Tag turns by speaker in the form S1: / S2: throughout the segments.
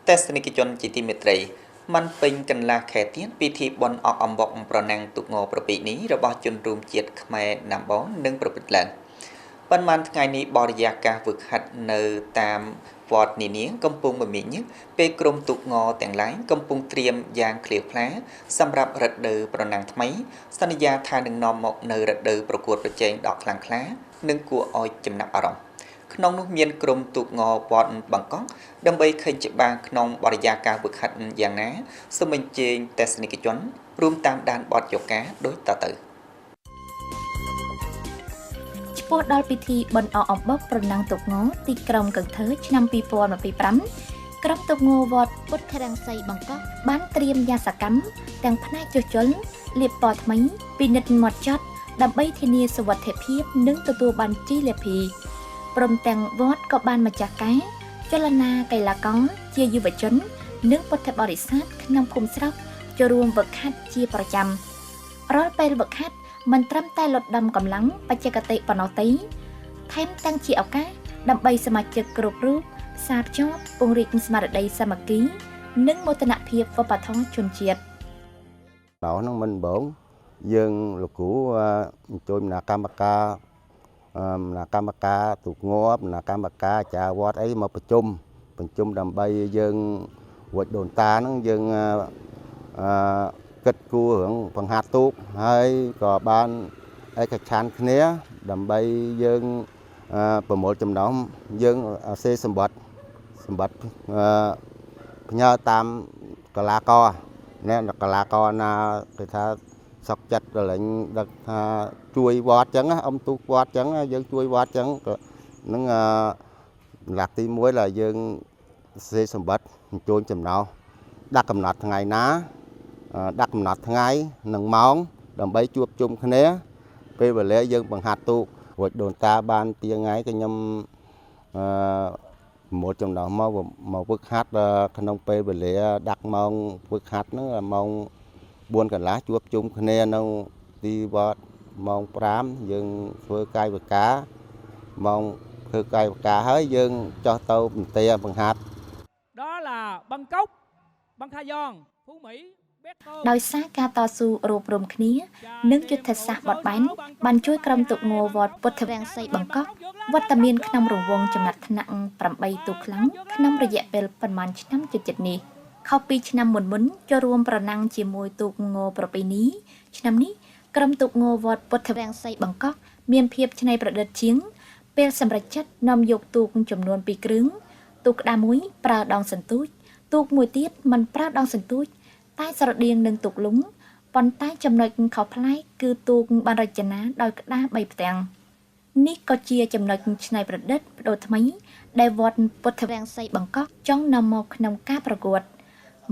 S1: ទស្សនិកជនជាទីមេត្រីมันពេញកន្លះខែទៀតពិធីបុណ្យអកអំបុកប្រណាំងទូកងប្រពៃណីរបស់ជនរួមជាតិខ្មែរណាំបងនឹងប្រព្រឹត្តឡើងប៉ុន្មានថ្ងៃនេះបរិយាកាសវឹកហាត់នៅតាមវត្តនានាកំពុងមមាញឹកពេលក្រុមទូកងទាំងឡាយកំពុងត្រៀមយ៉ាងឃ្លាវខ្លាសម្រាប់រដូវប្រណាំងថ្មីសន្យាថានឹងនាំមកនៅរដូវប្រកួតប្រជែងដ៏ខ្លាំងក្លានិងគួរឲ្យចំណាប់អារម្មណ៍ក្នុងនោះមានក្រុមទូកងវត្តបង្កក់ដើម្បីឃើញច្បាស់ក្នុងបរិយាកាសវឹកហាត់យ៉ាងណាសូមអញ្ជើញទស្សនិកជនរួមតាមដានបទយកាដូចតទៅ
S2: ឆ្ពោះដល់ពិធីបុណ្យអកអំបុកប្រណាំងទូកងទីក្រុងកង្ធ្វើឆ្នាំ2025ក្រុមទូកងវត្តពុទ្ធរង្សីបង្កក់បានត្រៀមយ៉ាងសកម្មទាំងផ្នែកជួសជុលលាបពណ៌ថ្មីពិនិត្យម៉ត់ចត់ដើម្បីធានាសុវត្ថិភាពនិងទទួលបានជ័យលាភីព្រមទាំងវត្តក៏បានម្ចាស់ការចលនាកីឡាករជាយុវជននិងពុទ្ធបរិស័ទក្នុងភូមិស្រុកចូលរួមវឹកហាត់ជាប្រចាំរាល់ពេលវឹកហាត់មិនត្រឹមតែលត់ដំកម្លាំងបច្ចេកទេសប៉ុណ្ណោះទេថែមទាំងជាឱកាសដើម្បីសមាជិកគ្រប់រូបផ្សារភ្ជាប់ពង្រីកស្មារតីសាមគ្គីនិងមោទនភាពវប្បធម៌ជនជាតិ
S3: ដល់ហ្នឹងមិនបងយើងលោកគ្រូអញ្ជើញគណៈកម្មការគណៈកម្មការទូកងាប់គណៈកម្មការអាចារ្យវត្តអីមកប្រជុំដើម្បីយើងរួចដូនតាហ្នឹងយើងគិតគូររឿងបង្ហាត់ទូកហើយក៏បានឯកច្ឆន្ទគ្នាដើម្បីយើងប្រមូលចំណោមយើងសេសម្បត្តិផ្ញើតាមកលាករអ្នកកលាករណាគេថាសុកចិត្តកលែងដឹកថាជួយវត្តចឹងអ៊ំទូកវត្តចឹងយើងជួយវត្តចឹងនឹងលាក់ទី1làយើងសេសម្បត្តិអញ្ជើញចំណោះដាក់កំណត់ថ្ងៃណាដាក់កំណត់ថ្ងៃនិងម៉ោងដើម្បីជួបជុំគ្នាពេលវេលាយើងបង្ហាត់ទូករួចដូនតាបានពីថ្ងៃក៏ខ្ញុំប្រមូលចំណោះមកវឹកហាត់ក្នុងពេលវេលាដាក់ម៉ោងវឹកហាត់ហ្នឹងម៉ោង4កន្លះជួបជុំគ្នានៅទីវត្តម៉ោង5យើងធ្វើកាយវិការម៉ោងធ្វើកាយវិការហើយយើងចុះទៅបន្ទាបង្ហាត់
S4: Đó là Bangkok, Bang Kha Giòn, Phú Mỹ
S2: ដោយសារការតស៊ូរួបរวมគ្នានិងយុទ្ធសាស្ត្របត់បែនបានជួយក្រុមទូកងវត្តពុទ្ធរង្សីបង្កក់វត្តមានក្នុងរង្វង់ចំណាត់ថ្នាក់8ទូកខ្លាំងក្នុងរយៈពេលប្រមាណឆ្នាំជិតៗនេះខុសពីឆ្នាំមុនៗចូលរួមប្រណាំងជាមួយទូកងប្រពៃណីឆ្នាំនេះក្រុមទូកងវត្តពុទ្ធរង្សីបង្កក់មានភាពច្នៃប្រឌិតជាងពេលសម្រេចចិត្តនាំយកទូកចំនួន2គ្រឿងទូកក្តារមួយប្រើដងសន្ទូចទូកមួយទៀតមិនប្រើដងសន្ទូចតែស្រដៀងនឹងទូកលុងប៉ុន្តែចំណុចខុសប្លែកគឺទូកបានរចនាដោយក្តារ3ផ្ទាំងនេះក៏ជាចំណុចច្នៃប្រឌិតប្ដូរថ្មីដែលវត្តពុទ្ធរង្សីបង្កក់ចង់នាំមកក្នុងការប្រកួត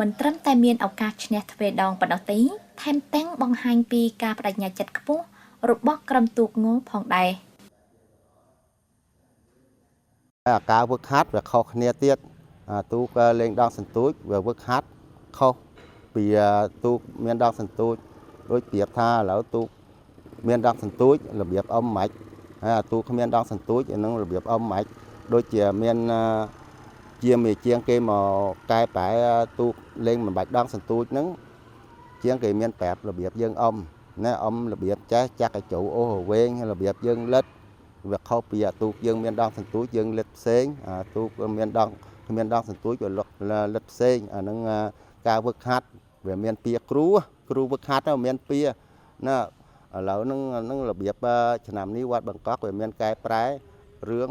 S2: មិនត្រឹមតែមានឱកាសឈ្នះទ្វេដងប៉ុណ្ណោះទេថែមទាំងបង្ហាញពីការបដិញ្ញាចិត្តខ្ពស់របស់ក្រុមទូកងផងដែរ
S3: អាការវឹកហាត់វាខុសគ្នាទៀតទូកលេងដងសន្ទូចវាវឹកហាត់ខុសពីទូកមានដងសន្ទូចដូចប្រៀបថាឥឡូវទូកមានដងសន្ទូចរបៀបអ៊ំម៉ាច់ហើយអាទូកគ្មានដងសន្ទូចហ្នឹងរបៀបអ៊ំម៉ាច់ដូចជាមានជាមេជាងគេមកកែប្រែទូកលេងមិនបាច់ដងសន្ទូចហ្នឹងជាងគេមានប្រាប់របៀបយើងអ៊ំណាអ៊ំរបៀបចេះចាក់ឲ្យជ្រៅអូសវែងរបៀបយើងលិតវាខុសពីអាទូកយើងមានដងសន្ទូចយើងលិតផ្សេងអាទូកមានដងគ្មានដងសន្ទូចវាលិតផ្សេងអាហ្នឹងការវឹកហាត់វាមានពៀគ្រូវឹកហាត់មានពៀណាឥឡូវហ្នឹងរបៀបឆ្នាំនេះវត្តបង្កក់វាមានកែប្រែរឿង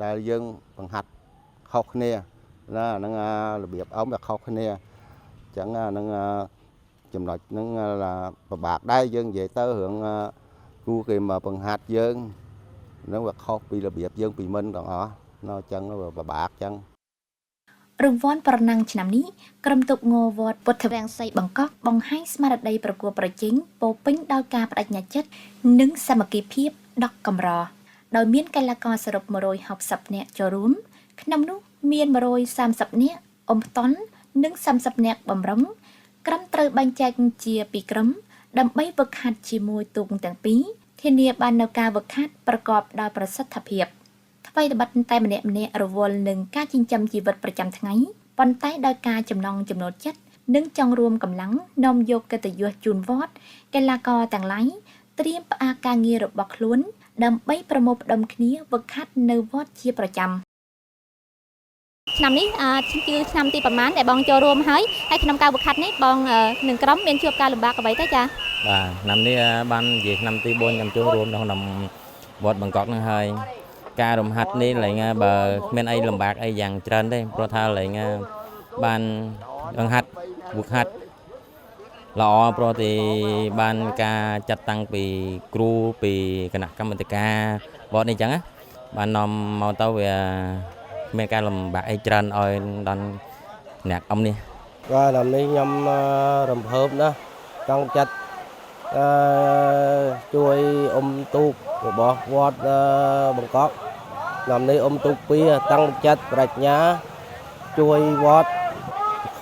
S3: ដែលយើងបង្ហាត់ខុសគ្នាណាហ្នឹងរបៀបអ៊ំវាខុសគ្នាអញ្ចឹងហ្នឹងចំណុចហ្នឹងlàពិបាកដែរយើងនិយាយទៅរឿងគ្រូគេមកបង្ហាត់យើងហ្នឹងវាខុសពីរបៀបយើងពីមុនទាំងអស់នៅអញ្ចឹងវាពិបាកអញ្ចឹង
S2: រង្វាន់ប្រណាំងឆ្នាំនេះក្រុមទូកងវត្តពុទ្ធរង្សីបង្កក់បង្ហាញស្មារតីប្រកួតប្រជែងពោពេញដោយការបដិញ្ញាចិត្តនិងសាមគ្គីភាពដ៏កម្រដោយមានកីឡាករសរុប160នាក់ចូលរួមក្នុងនោះមាន130នាក់អ៊ំផ្ទន់និង30នាក់បំរុងក្រុមត្រូវបែងចែកជា2ក្រុមដើម្បីវឹកហាត់ជាមួយទូកទាំងពីរធានាបាននូវការវឹកហាត់ប្រកបដោយប្រសិទ្ធភាព ថ្មីត្បិតតែម្នាក់ៗរវល់នឹងការចិញ្ចឹមជីវិតប្រចាំថ្ងៃ ប៉ុន្តែដោយការចំណង់ចំណូលចិត្តនិងចង់រួមកម្លាំងនាំយកកិត្តិយសជូនវត្តកីឡាករទាំងឡាយត្រៀមផ្អាកការងាររបស់ខ្លួនដើម្បីប្រមូលផ្ដុំគ្នាវឹកហាត់នៅវត្តជាប្រចាំ។
S5: ឆ្នាំនេះគឺឆ្នាំទីប្រហែលដែលបងចូលរួមហើយ ហើយក្នុងការវឹកហាត់នេះបងនឹងក្រុមមានជួបការលំបាកអ្វីទេចា៎?
S6: បាទ ឆ្នាំនេះបាននិយាយឆ្នាំទី4ខ្ញុំចូលរួមនៅក្នុងវត្តបង្កក់ហ្នឹងហើយ ការរំហាត់នេះឡើងបើគ្មានអីលំបាកអីយ៉ាងច្រើនទេ ព្រោះថាឡើងបានរំហាត់វឹកហាត់ល្អ ព្រោះទីបានការចាត់តាំងពីគ្រូពីគណៈកម្មាធិការវត្តនេះអញ្ចឹងណា បាននាំមកទៅវាមានការលំបាកអីច្រើនឲ្យដល់អ្នកអ៊ំនេះ
S7: ។ បាទ ដល់នេះខ្ញុំរំភើបណាស់ ចង់ចាត់អឺជួយអ៊ំទូករបស់វត្តបង្កក់ ឆ្នាំនេះអ៊ំទូកពីរ តាំងចិត្តប្រាជ្ញាជួយវត្ត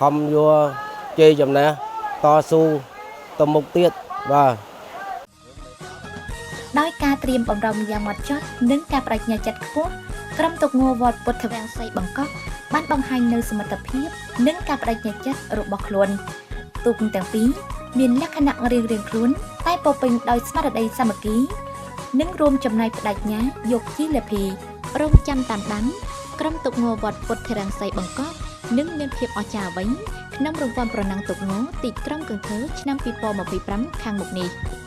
S7: ខំយកជ័យជំនះតស៊ូទៅមុខទៀត។ បាទ
S2: ដោយការត្រៀមបំរុងយ៉ាងម៉ត់ចត់និងការបដិញ្ញាចិត្តខ្ពស់ ក្រុមតុងវត្តពុទ្ធវាំងសីបង្កក់បានបង្ហាញនៅសមត្ថភាពនិងការបដិញ្ញាចិត្តរបស់ខ្លួន។ ទូកទាំងពីរមានលក្ខណៈរៀងៗខ្លួន តែពោពេញដោយស្មារតីសាមគ្គី និងរួមចំណែកបដិញ្ញាយកជីលភី។ រងចាំតាមដានក្រុមតុងវត្តពុទ្ធរង្សីបង្កក់នឹងមានភាពអស្ចារ្យវិញក្នុងរង្វាន់ប្រណាំងតុងទីក្រុងកង្ធ្វើឆ្នាំ2025ខាងមុខនេះ។